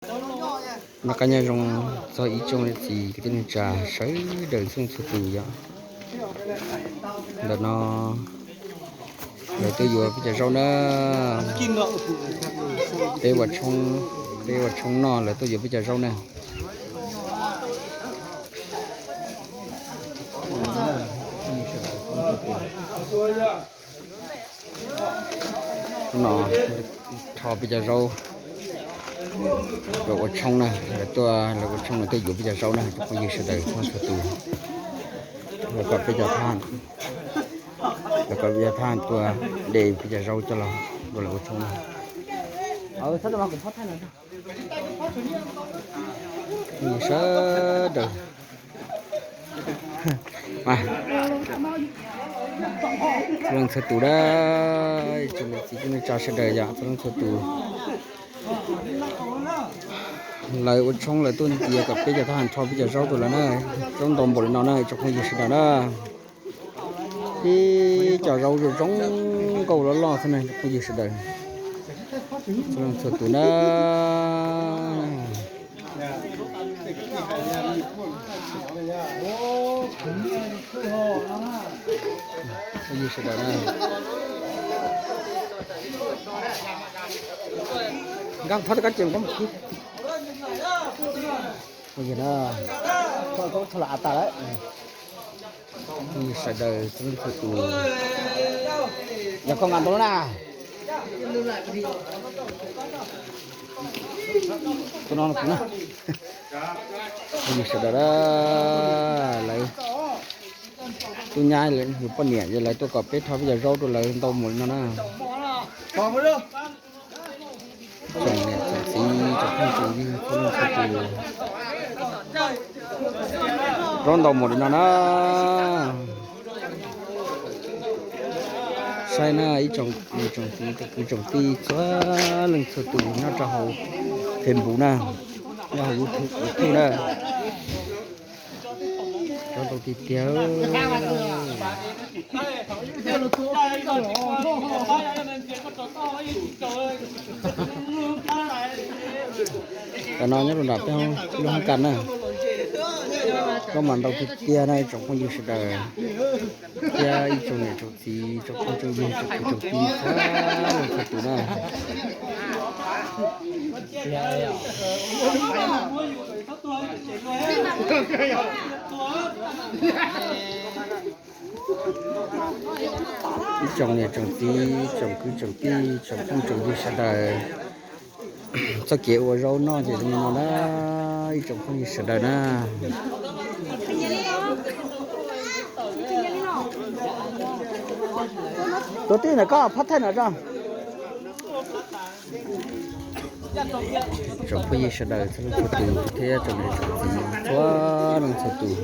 Noj qab nyob zoo txog ib tsoom niam txiv kwv tij neej tsa sawv daws txhua leej txhua tus yom. Ntawm no lawv tuaj yuav peb cov zaub na. Peb ua tshoob, peb ua tshoob noj lawv tuaj yuav peb cov zaub na. No rho peb cov zaub los ua tshoob na, lawv tuaj, lawv ua tshoob lawv tuaj yuav peb cov zaub na tsoom phooj ywg sawv daws txhua leej txhua tus. Lawv kom peb cov thab, lawv kom peb cov thab tuaj de peb cov zaub coj los rau lawv ua tshoob na. Sawv daws txhua leej txhua tus na, tsoom niam txiv kwv tij neej tsa sawv daws yom, txhua leej txhua tus. Lawv ua tshoob lawv tuaj ntiav kom peb cov thab ham rho peb cov zaub rau lawv na, zaub ntau npaum li no na tsoom phooj ywg sawv daws na. Ib co zaub zoo zoo nkauj loj loj xwb na tsoom phooj ywg sawv daws, txhua leej txhua tus na. Phooj ywg sawv daws na, nkag thov rau koj ces koj mus khib. Phooj ywg na, koj txhob los av tas lawm. Phooj ywg sawv daws txhua leej txhua tus, yog koj nqa ntau na. Tus no kuv na. Phooj ywg sawv daws na, lawv tub nyab yug poj niam ces lawv tuaj kom peb rho peb cov zaub rau lawv ntau npaum li no na. Tsoom niam tsoom txiv tsoom phooj tsoom ywg txhua leej txhua tus, zaub ntau npaum li no na. Saib na ib tsoom niam tsoom txiv tsoom kwv tsoom tij txhua leej txhua tus nyob rau hauv Facebook na, nyob hauv YouTube na. Zaub ntau tiag tiag. Tam no nyob rau nram peb lub hoob kas na, zaub mas ntau tiag tiag na ib tsoom phooj ywg sawv daws, thiab ib tsoom niam tsoom txiv tsoom phooj tsoom ywg tsoom kwv tsoom tij txhua leej txhua tus na. Ib tsoom niam tsoom txiv tsoom kwv tsoom tij tsoom phooj tsoom ywg sawv daws, txoj kev ua zaub noj ces zoo li no na, ib tsoom phooj ywg sawv daws na. Tus tij ntawm koj phab thaij no tso. Tsoom phooj ywg sawv daws txhua leej txhua tus thiab tsoom niam tsoom txiv txhua leej txhua tus.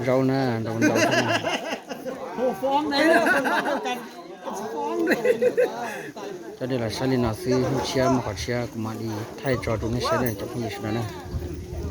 Zaub na, ntau ntau. Cov dej los saib li no xwb, hnub tshiab muaj qhov tshiab kuv mam li thaij tso rau nej saib na cov phooj ywg sawv daws na.